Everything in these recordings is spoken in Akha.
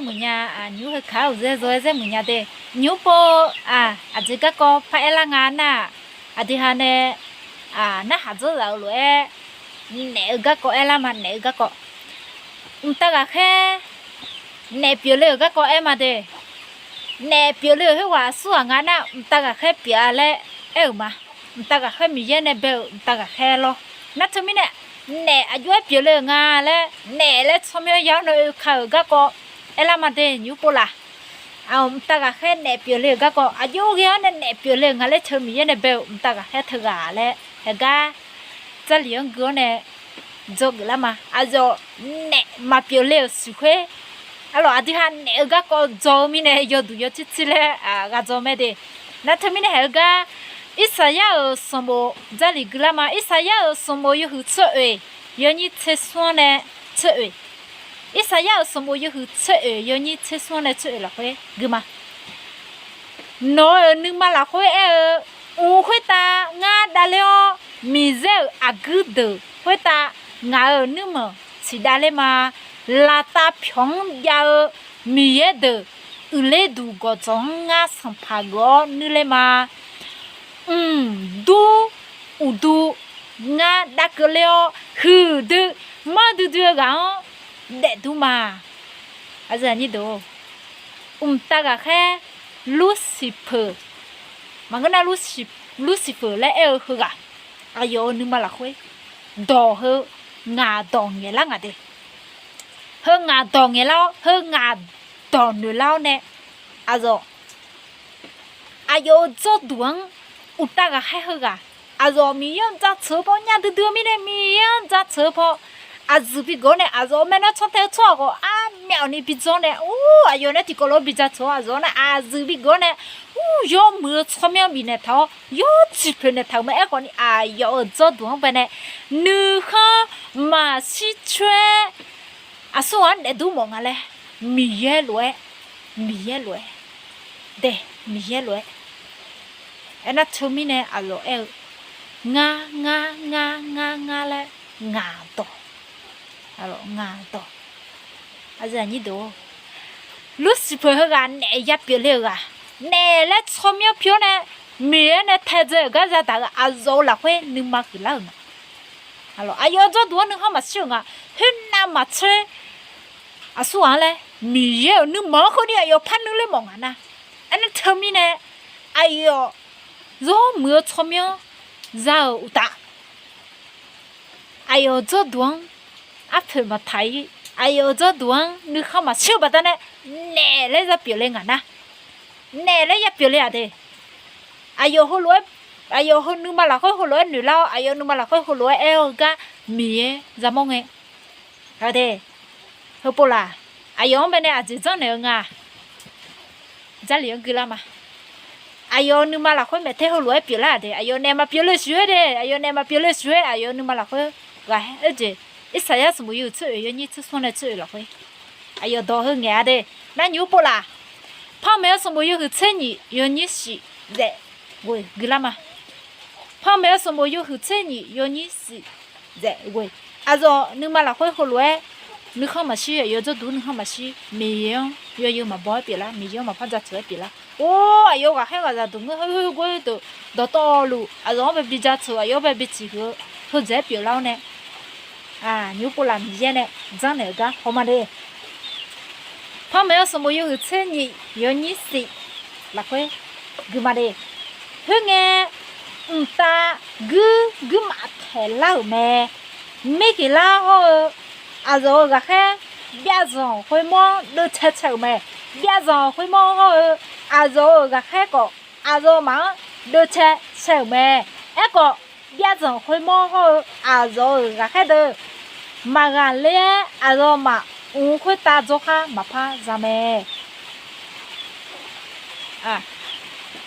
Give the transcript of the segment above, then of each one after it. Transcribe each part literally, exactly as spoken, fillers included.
muiqnya, nymr heu kaq-aer uqdzae zaw-aer zaer muiqnya de. Nymr pov-aq, aqjeq garkawv paraer lar nga nar-aq, aqdui ha nae narhaq dzawrzaq-eu lof-aer naef-eu garkawv aer lar ma, naef-eu garkawv. Mqtav ghaqkhaer naef pyeufle-euq garkawv aer ma de. Naef pyeufle-euq khoerghaq aqsurghaq nga nar, mqtav ghaqkhaer pyeuf-a laer aer-euq ma. Mqtav ghaqkhaer Miqyaer nae bae-euq mqtav ghaqkhaer lawr. Nar teumirnae, naef aqjox-aer pyeufle-euq nga laer, naef laer tsawrmyanr ya-awr nae oeka-euq garkawv aer lar ma de, nymr pov laf. Aq, mqtav ghaqkhaer naef pyeufle-euq garkawv aqjox ghae-awr nae naef pyeufle-euq nga laer teu Miqyaer nae bae-euq mqtav ghaqkhaer teughaq laer haegar Jarlif-anr gui-awr nae dzawgeuf lar ma. Aqyawf naef maqpyeuf le-euq siq khoer, arlawq aqdui ha naef-eu garkawv dzaw-eu mirnae yawduq yawtsir tsir laer ghaq dzaw mae de. Nar teumirnae haeq-eu gar Irsaqyar-euq sanqbof Jarlif gui lar ma. Irsaqyar-euq sanqbof yawhuiq tser oeq yawnyir tser smr-anr nae tser oeq. Irsaqyar-euq sanqbof yawhuiq tser oeq yawnyir tser smr-anr nae tser oeq lafkhoer gui ma. Nawq-euq nuima lafkhoer aer-eu, mq khoertav ngar davler-awr, Miqyaer-euq aqguir deuq khoertav ngaq-euq nuirmanq siqdav ler ma. Laqtav pyawq-anr jav-eu Miqyaer deuq uiqler duq gawqdzawq-anr ngar sanqpaq geuf-awr nuir ler ma. Mq dur uqdur ngar dav keuvler-awr, huiqdui manrdui dui-eu ghaq-anr daefdur ma. Mqtav ghaqkhaer Lursiqpeuq, maqngeur nar, Lursiqpeuq laer aer-eu heughaq, aqyawf-euq nuima lafkhoer dawq heu ngaq dawq ngaeqlar ngaq de. Heu ngaq dawq ngaeqlar-awr, heu ngaq dawq noeqlar-awr nae, aqyawf, aqyawf-euq jawrduq-anr uqtav ghaqkhaer heughaq, aqyawf Miqyaer-anr jaceuq-eu paw, nya duidui-eu mirnae Miqyaer-anr jaceuq-eu paw, aqzuiq bi geuf-awr nae aqyawf maeqnan caw tae-eu tsawrhaq khawf armyavni bi dzawr nae, ur, aqyawf nae tiqkawv lof-aer bi jaceuq-awr aqyawf nar aqzuiq bi geuf-awr nae, ur, yawmuiq-eu tsawrmyanr bifnaeq taq-awr yawtsiq poeqnaeq taq-euq mae. Aerkhawf ni aqyawf-euq jawrduq-anr bae nae nuikhanr maqshir coer-aer aqsurghaq-anr daefdur mawf nga laer, Miqyaer lof-aer, Miqyaer lof-aer, dae, Miqyaer lof-aer aernar teumirnae aqyawf aer-eu, ngar, ngar, ngar, ngar, ngar laer ngaq dawq, ngaq dawq. Lursiqpeuq heughaq naef ya pyeufle-euq ghaq, naef laer tsawrmyanr pi-awr nae Miqyaer nae taedzae-euq gar yadaq-eu aqyawf-euq lafkhoer nuima huiqlar-euq nga. Aqyawf-euq jawrduq-anr nuikhanr maqshir-euq nga. Khoernav maqtser aqsurghaq-anr laer Miqyaer-euq nuima-anr khoerni aqyawf par nuir ler mawf nga nar, aernar teumirnae aqyawf yawmuiq-eu tsawrmyanr za-euq uqtaf, aqyawf-euq jawrduq-anr arpoeq maqtaq-ir, aqyawf-euq jawrduq-anr nuikhanr maqshir-eu baqdanae, naef laer ya pyeufle ngaq nar, naef laer ya pyeufle-aq de. Aqyawf heulof-aer, aqyawf heu nuima lafkhoer heulof-aer noeqlar-awr, aqyawf nuima lafkhoer heulof-aer aer-eu gar Miqyaer yamawr ngae, ade, heupov laf, aqyawf-anr bae nae aqjeq janrnaeq-eu nga. Jarlif-anr guilar ma. Aqyawf-euq nuima lafkhoer maeqter heulof-aer pyeuflar-aq de. Aqyawf naef maqpyeuf le siq-aer de. Aqyawf naef maqpyeuf le siq-aer aqyawf-euq nuima lafkhoer ghaq-aer oe jeq, Irsaqyar sanqbof yawhuiq tser oeq yawnyir tser smr nae tser oeq lafkhoer aqyawf dawq heu ngaeq-a de. Nar nymq-mr pov laf. Panmaeq-eu sanqbof yawhuiq tser nyiq yawnyir shif zaef ghoeq guilar ma. Panmaeq-eu sanqbof yawhuiq tser nyiq yawnyir shif zaef ghoeq. Aqyawf nuima lafkhoer heulof-aer nuikhanr maqshir, aqyawf jawrduq nuikhanr maqshir, Miqyaer-anr yawzeu maqbaw-aer pyeuflar, Miqyaer-anr maqpar jaceuq-aer pyeuflar. Or, aqyawf ghaqkhaer ghaqzaq deuq ngeur heu ghoer deuq dawqtawvluf aqyawf-anr bae bi jaceuq, aqyawf-anr bae bi ciqhuiq-eu heudzaeq-aer pyeuflar-awr nae, nymq-mr pov laf Miqyaer nae janrnaeq-euq gar haw ma de. Panmaeq-eu sanqbof yawhuiq tser nyiq yawnyir shif lafkhoer gui ma de. Khoerngae, mqtav guir guirmaf taeqlar-euq mae. Mirkhiqlar hawr-eu aqyawf-euq ghaqkhaer byavzanq khoermawr-anr deuvcae cae-euq mae. Byavzanq khoermawr hawr-eu aqyawf-euq ghaqkhaer khawf, aqyawfmaf-anr deuvcae cae-euq mae. Aerkhawf, byavzanq khoermawr hawr-eu aqyawf-euq ghaqkhaer deuq maqghaqler-aer, aqyawfmaf mq khoertav dzawrkhar maqpar za mae.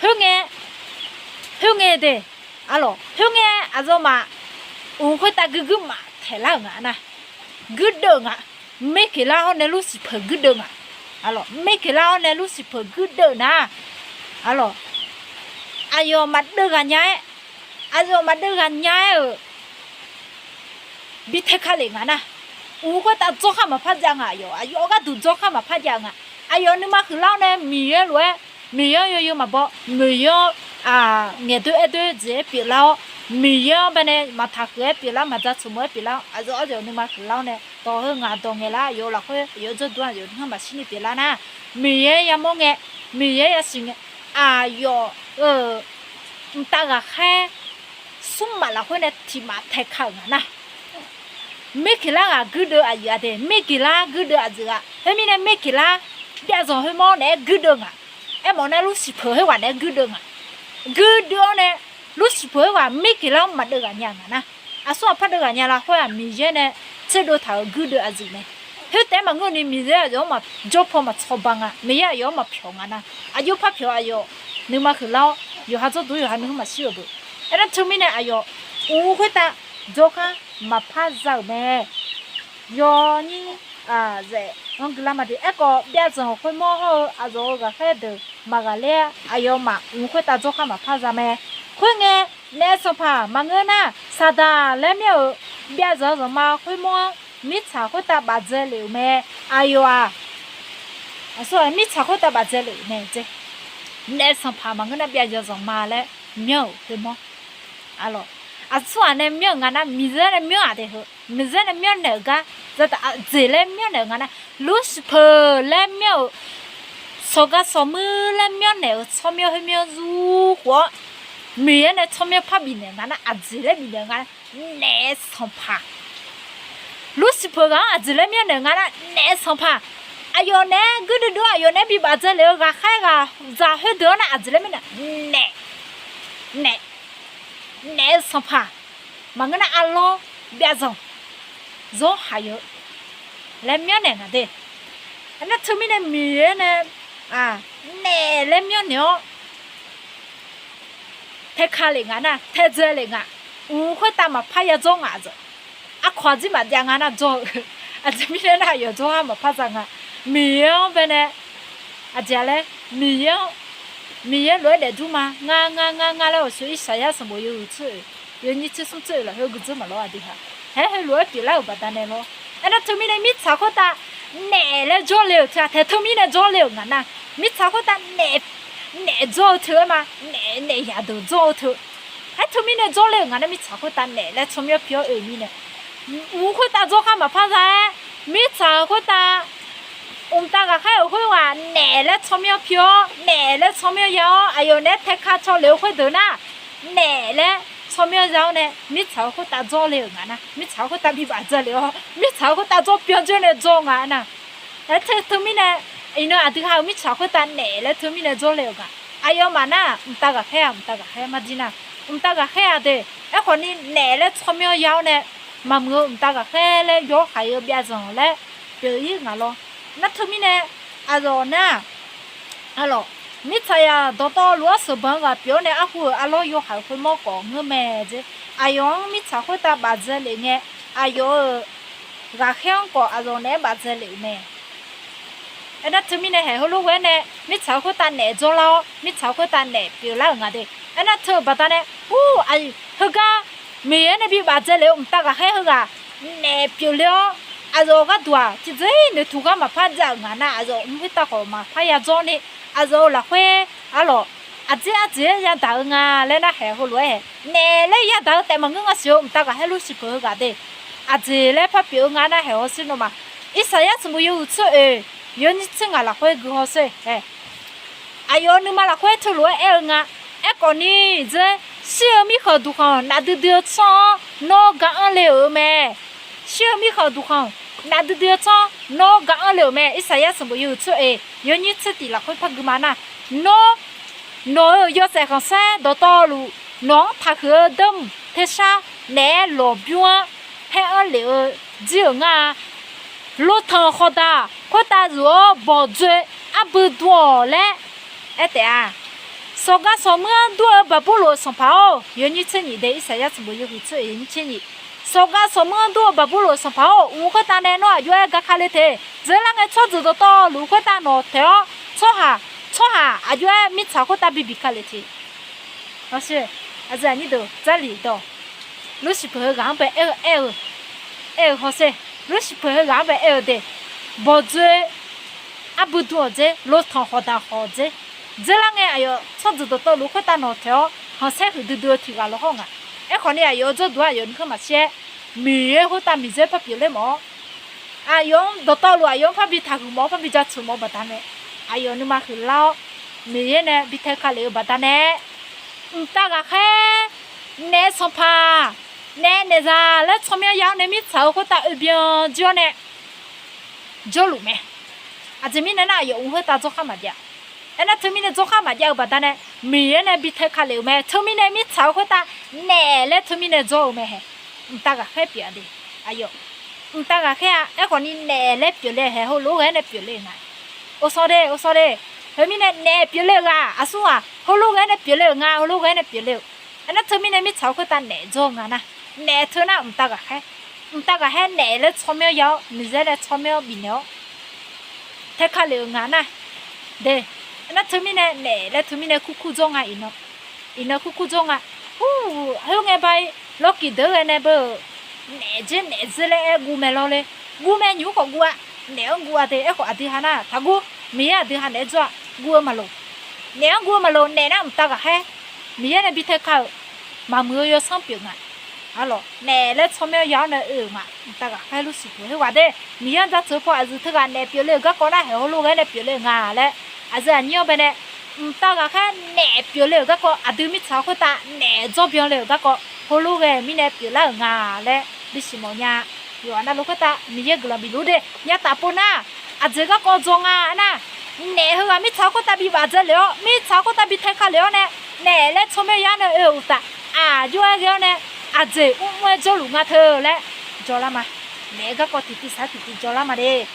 Khoerngae, khoerngae de, arlawq, khoerngae aqyawfmaf mq khoertav guir guirmaf taeqlar-euq nga nar, guirdeuv-eu nga. Mirkhiqlar hawr nae Lursiqpeuq guirdeuv nga. Arlawq, Mirkhiqlar hawr nae Lursiqpeuq guirdeuv nar, arlawq, aqyawf maqdeuv ghaq nya-aer, aqyawf maqdeuv ghaq nya-aer-euq bi tae ka lef nga nar, Uq khoertav dzawrkhar maqpar jav nga aqyawf. Aqyawf gharduq dzawrkhar maqpar jav nga. Aqyawf nuima huiqlar-awr nae Miqyaer lof-aer, Miqyaer-anr yawzeu maqbaw, Miqyaer-anr ngaeqdoer aerdzer jeq-aer pyeuflar-awr, Miqyaer-anr baenae maqtaq huiq-aer pyeuflar, maqdzaq tsawq mawf-aer pyeuflar-awr, aqyawf nuima huiqlar-awr nae dawq heu ngaq dawq ngaeqlar, aqyawf lafkhoer aqyawf jawrduq-anr aqyawf nuima maqshir ni pyeuflar nar, Miqyaer yamawr ngae, Miqyaer yasiq ngae, aqyawf-euq mqtav ghaqkhaer smrmaf lafkhoer nae tiq maf taeq ka-euq nga nar, Mirkeqlar ghaq guirdeuv aqyuif-a de, Mirkeqlar guirdeuv aqyuif-a. Khoermirnae Mirkeqlar byavzanq khoermawr naeq-aer guirdeuv nga. Aermawf nar Lursifpeuq khoerghaq naeq-aer guirdeuv nga. Guirdeuv-awr nae Lursifpeuq khoerghaq Mirkeqlar-anr maqdeuv ghaq nya nga nar, aqsur aqpar deuv ghaq nya lafkhoer-aq Miqyaer nae tserdov taq-euq guirdeuv aqyuif mae. Khoertaef-aer maqngeur ni Miqyaer aqyawf-anr maqjawr paw maqtsawq ba nga. Miqyaer aqyawf-anr maqpyawq nga nar, aqjox par pyawq aqyawf nuima huiqlar-awr yawqha jawrduq yawqha nuima maqshir-euq beu. Aernar teumirnae aqyawf uq khoertav dzawrkhar maqpar za-euq mae. Yawnyir zaef-anr guiqlar ma de. Aerkhawf byavzanq khoermawr hawr-eu aqzawq-euq ghaqkhaer deuq maqghaqler-aer aqyawfmaf uq khoertav dzawrkhar maqpar za mae. Khoerngae, naef sanqpaq maqngeur nar, Saqdaq laer myanr-euq byavzanq zanqma khoermawr-anr mirtsaq khoertav bafdzae lef-euq mae. Aqyawf-aq, aqsur-aq mirtsaq khoertav bafdzae lef-euq mae dzae. Naef sanqpaq maqngeur nar byavzanq zanqma laer myanr-euq khoermawr, aqlawq, aqsur-aq nae myanr-euq nga nar, Miqyaer nae myanr-aq de heu. Miqyaer nae myanrnaeq-euq gar, zaqdaq aqjeq laer myanrnaeq-euq nga nar, Lursifpeuq laer myanr-euq, sawqgar sawqmuir laer myanrnaeq-euq tsawrmyanr khoermyanr zurkhof-awr, Miqyaer nae tsawrmyanr par bifnaeq nga nar, aqjeq laer bifnaeq nga nar, naef sanqpaq. Lursifpeuq ghaq-anr aqjeq laer myanrnaeq nga nar, naef sanqpaq. Aqyawf naeq-aer guirdeuv deuv-awr aqyawf naeq-aer bi bafdzae lef-eu ghaqkhaer ghaqzaq khoerdeuq-anr nar aqjeq laer myanrnaeq, naef, naef, naef-eu sanqpaq. Maqngeur nar arlawr byavzanq zanrhaq-eu laer myanrnaeq nga de. Aernar teumirnae Miqyaer nae naef laer myanrnaeq-awr taeka lef nga nar, taedzae lef nga. Uq khoertav maqpar ya dzawr nga aqzawq. Aqkawq aqjir maqjav nga nar dzawr-eu. Aqjeq mirnae nar aqyawf dzawrkhar maqpar za nga. Miqyaer-anr baenae aqjeq-a laer, Miqyaer-anr, Miqyaer lof-aer daefdur ma. Ngar ngar ngar ngar laer awqshoe Irsaqyar sanqbof yawhuiq tser oeq, yawnyir tser smr tser oeq lafkhoer gui dzeur maqlawr-a de ha. Aer heulof-aer pyeuflar-euq baqdanae lawr. Aernar teumirnae mirtsaq khoertav naef laer jawrle-euq teu-aq taeq teumirnae jawrle-euq nga nar, mirtsaq khoertav naef, naef jawr-eu teu-aer ma, naef, naef yaqdeuq jawr-eu teu. Aer teumirnae jawrle-euq nga nar mirtsaq khoertav naef laer tsawrmyanr pi-awr oe-eu mirnae, uq khoertav dzawrkhar maqpar za-aer, mirtsaq khoertav mqtav ghaqkhaer-euq khoerghaq naef laer tsawrmyanr pi-awr, naef laer tsawrmyanr ya-awr, aqyawf naeq-aer taeka cawv lef-eu khoerdeuq nar, naef laer tsawrmyanr ya-awr nae mirtsaq-eu khoertav jawrle-euq nga nar, mirtsaq-eu khoertav bi bafdzae lef-awr, mirtsaq-eu khoertav jawr byan jawr nae jawr nga nar. Aer teu teumirnae, iqnan aqdui ha-euq mirtsaq khoertav naef laer teumirnae jawrle-euq nga. Aqyawfmaf nar mqtav ghaqkhaer-aq mqtav ghaqkhaer marjir nar, mqtav ghaqkhaer-aq de. Aerkhawf ni naef laer tsawrmyanr ya-awr nae maqmuiq-eu mqtav ghaqkhaer laer yawr haiq-eu byavzanq laer pyeuf-ir nga lawr. Nar teumirnae aqzawq nar-aq, aqlawq, mirtsaqzaq dawqtawvluf-anr sheuqbanq-eu ghaq pyeuf-awr nae arhu-euq arlawr yawhaiq-eu khoermawr khawf ngeur mae jeq. Aqyawf-anr mirtsaq khoertav bafdzae lef ngae, aqyawf-euq ghaqkhaer-anr khawf aqzawq naeq-aer bafdzae lef-euq mae. Aernar teumirnae haeq heulof ghae-aer nae mirtsaq-eu khoertav naef jawrlar-awr, mirtsaq-eu khoertav naef pyeuflar-euq nga de. Aernar teu-euq baqdanae, ur, aqyuif heugar Miqyaer nae bi bafdzae lef-eu mqtav ghaqkhaer heughaq naef pyeufler-awr, aqzawq gharduq-aq tiqjeq-ir noeqtmq gar maqpar jav-euq nga nar, aqzawq mq khoertav khawf maqpar ya jawr ni, aqzawq-euq lafkhoer arlawq, aqjeq aqjeq-aer yadaq-eu nga laer nar haeq heulof-aer haeq naef laer yadaq-eu taef maqngeur nga siq-eu mqtav ghaqkhaer Lursifpeuq heughaq de. Aqjeq laer par pyeuf-eu nga nar haeq hawsher nawmaf, Irsaqyar sanqbof yawhuiq tser oeq, yawnyir tser ngaq lafkhoer gui hawsher-ae. Aqyawf-euq nuima lafkhoer teulof-aer aer-eu nga. Aerkhawf ni dzer, shir-eu mirkhanq duqkhanq nafdui dui-eu tsanr-anr nawr ga anr le-euq mae. Shir-eu mirkhanq duqkhanq nafdui dui-eu tsanr-anr nawr ga anr le-euq mae. Irsaqyar sanqbof yawhuiq tser oeq, yawnyir tser tiq lafkhoer par gui ma nar, nawr, nawq-euq yawshaef khanqsaer dawqtawvluf, nawq-anr taqhuiq-eu dawrmq tersar naeq-aer lawqbymr-anr paer anr lef-eu jir-euq nga. Lotanq khawqdaq khoertav zuf-awr bawqdzoe arbui dm-awq laer aer taef-a. Sawqgar sawqmuir-anr dur-eu Baqburloq-euq sanqpaq-or, yawnyir tser nyiq de, Irsaqyar sanqbof yawhuiq tser oeq yawnyir tser nyiq. Sawqgar sawqmuir-anr dur-eu Baqburloq-euq sanqpaq-or, mq khoertav nae nawr aqjox-aer gakale te. Dzerlar ngae tsawrjeuq dawqtawvluf khoertav nawq taeq-awr, tsawrhaq, tsawrhaq aqjox-aer mirtsaq khoertav bibiq kale te. Hawsher, aqyuif aqnyir deuq, Jarlif dawq, Lursifpeuq heughaq-anr bae aer-eu, aer-eu, aer-eu hawsher. Lorshiq peuq heughaq-anr bae aer-eu de, bawqdzoe arbui dm-awq dzer, lotanq hawqdaq hawq-awq dzer, dzerlar ngae aqyawf tsawrjeuq dawqtawvluf khoertav nawq taeq-awr khanqsaer huiq duidui-eu tiq ghaq lawqhawr nga. Aerkhawf ni aqyawf-euq jawrduq-anr aqyawf nuikhanr maqshir-aer, Miqyaer khoertav miqdzaer parpyeuf ler mawf-awr, aqyawf-anr dawqtawvluf aqyawf-anr parbi taqhuiq mawf-awr parbi jaceuq mawf-eu baqdanae, aqyawf nuima huiqlar-awr Miqyaer nae bi tae ka lef-eu baqdanae, mqtav ghaqkhaer, naef sanqpaq, naef naeqzaq laer tsawrmyanr ya-awr nae mirtsaq-eu khoertav oe byan jir-awr nae jawrluf mae. Aqjeq mirnae nar, aqyawf mq khoertav dzawrkhar maqjav. Aernar teumirnae dzawrkhar maqjav-eu baqdanae, Miqyaer nae bi tae ka lef-euq mae. Teumirnae mirtsaq-eu khoertav naef laer teumirnae dzawr-eu mae hae. Mqtav ghaqkhaer pyeuf-a de. Aqyawf mqtav ghaqkhaer-a. Aerkhawf ni naef laer pyeufle hae, heulof-aer ghae-aer nae pyeufle nga. Ovsawr de, ovsawr de. Khoermirnae naef pyeufle-eu ghaq aqsur-aq, heulof-aer ghae-aer nae pyeufle-euq nga, heulof-aer ghae-aer nae pyeufle-eu. Aernar teumirnae mirtsaq-eu khoertav naef dzawr-eu nga nar, naef teu nar mqtav ghaqkhaer. Mqtav ghaqkhaer naef laer tsawrmyanr ya-awr, miqyaer nae tsawrmyanr bifnaeq-awr tae ka lef-euq nga nar, de. Aernar teumirnae naef laer teumirnae kurkur dzawr nga iqnan. Iqnan kurkur dzawr nga. Ur, khoerngae ba-ir lawrkiq deuq-eu ghae nae beu, naef dzer naef dzer laer aer guv mae lawr le. Guv mae, nymq-mr khawf guv-a. Naef-anr guv-a de. Aerkhawf aqdui ha nar taqguv. Miqyaer aqdui ha naeq-aer dzawr-a. Guv-eu maqloq. Naef-anr guv-eu maqloq. Naef nar mqtav ghaqkhaer, Miqyaer nae bi tae ka-euq maqmuiq-eu yawsanr pyeuf nga. Arlawq, naef laer tsawrmyanr ya-awr nae oe-euq nga. Mqtav ghaqkhaer lursiq peuq heughaq de. Miqyaer-anr jaceuq-eu paw aqyuif teughaq naef pyeufle-euq garkawv nar, haeq heulof ghae-aer nae pyeufle-euq nga laer, aqyuif aqnyir-anr bae nae, mqtav ghaqkhaer naef pyeufle-euq garkawv aqdui mirtsaq khoertav naef dzawr byanle-euq garkawv heulof ghae mirnae pyeuflar-euq nga laer bisiq mawf nya. Yawqha navluf khoertav Miqyaer guiqlanq bifluf de. Nyataf pov nar, aqjeq garkawv dzaw nga nar, naef heughaq mirtsaq khoertav bibaf dzae lef-awr, mirtsaq khoertav bi tae ka lef-awr nae, naef laer tsawrmyanr ya-awr nae oe-euq uqtaf, aqjox-aer ghae-awr nae, aqjeq mrmr-aer jawrluf nga teu laer jawrlar ma. Naef garkawv tiqtiv sar tiqtiv jawrlar ma de.